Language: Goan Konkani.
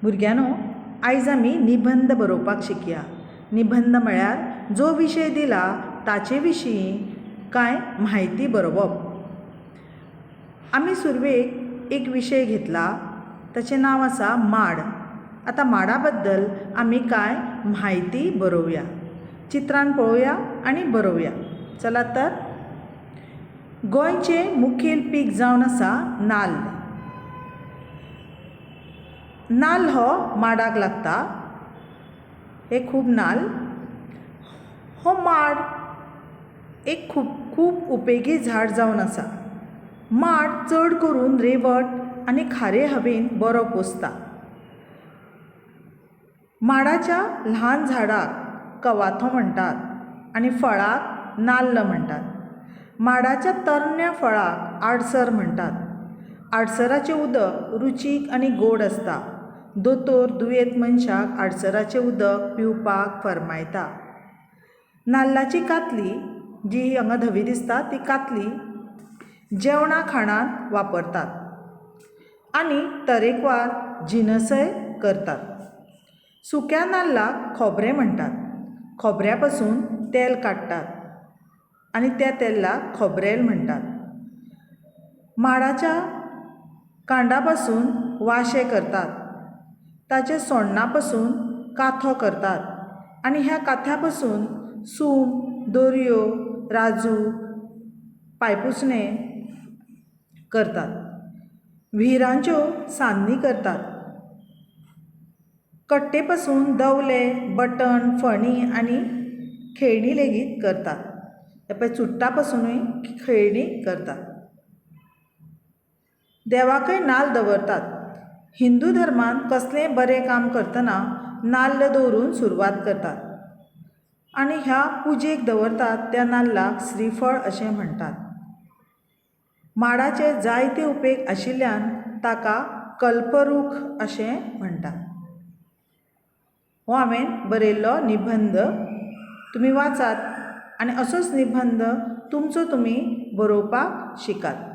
भुरग्यांनो, आयज आमी निबंद बरोवपाक शिकया. निबंद म्हळ्यार जो विशय दिला ताचे विशीं कांय म्हायती बरोवप. आमी सुरवेक एक विशय घेतला, ताचें नांव आसा माड. आतां माडा बद्दल आमी कांय म्हायती बरोवया. चित्रान पळोवया आनी बरोवया. चलात तर, गोंयचें मुखेल पीक जावन आसा नाल्ल. नाल्ल हो माडाक लागता. हे खूब नाल्ल. हो माड एक खूब खूब उपेगी झाड जावन आसा. माड चड करून रेंवट आनी खारे हवेंत बरो पोसता. माडाच्या ल्हान झाडाक कवाथो म्हणटात आनी फळाक नाल्ल म्हणटात. माडाच्या तरण्या फळाक आडसर म्हणटात. आडसराचें उदक रुचीक आनी गोड आसता. दोतोर दुयेंत मनशाक आडसराचें उदक पिवपाक फर्मायता. नाल्लाची कातली जी हांगा धवी दिसता ती कातली जेवणा खाणांत वापरतात आनी तरेकवार जिनसय करतात. सुक्या नाल्लाक खोबरें म्हणटात. खोबऱ्या पसून तेल काडटात आनी त्या तेलाक खोबरेल म्हणटात. माडाच्या कांडा पसून वांशे करतात. ताचे सोण्णा पसून काथो करतात आनी ह्या काथ्या पसून सूम, दोरयो, राजू, पांयपुसणें करतात. व्हिरांच्यो सान्नी करतात. कट्टे पसून दवले, बटन, फणी आनी खेळणी लेगीत करतात. हे पळय, चुट्टा पसुनूय खेळणी करतात. देवाकय नाल्ल दवरतात. हिंदू धर्मांत कसलेंय बरें काम करतना नाल्ल दवरून सुरवात करतात आनी ह्या पुजेक दवरतात त्या नाल्लाक श्रीफळ अशें म्हणटात. माडाचे जायते उपेग आशिल्ल्यान ताका कल्परूख अशें म्हणटात. हो हांवें बरयल्लो निबंद तुमी वाचात आनी असोच निबंद तुमचो तुमी बरोवपाक शिकात.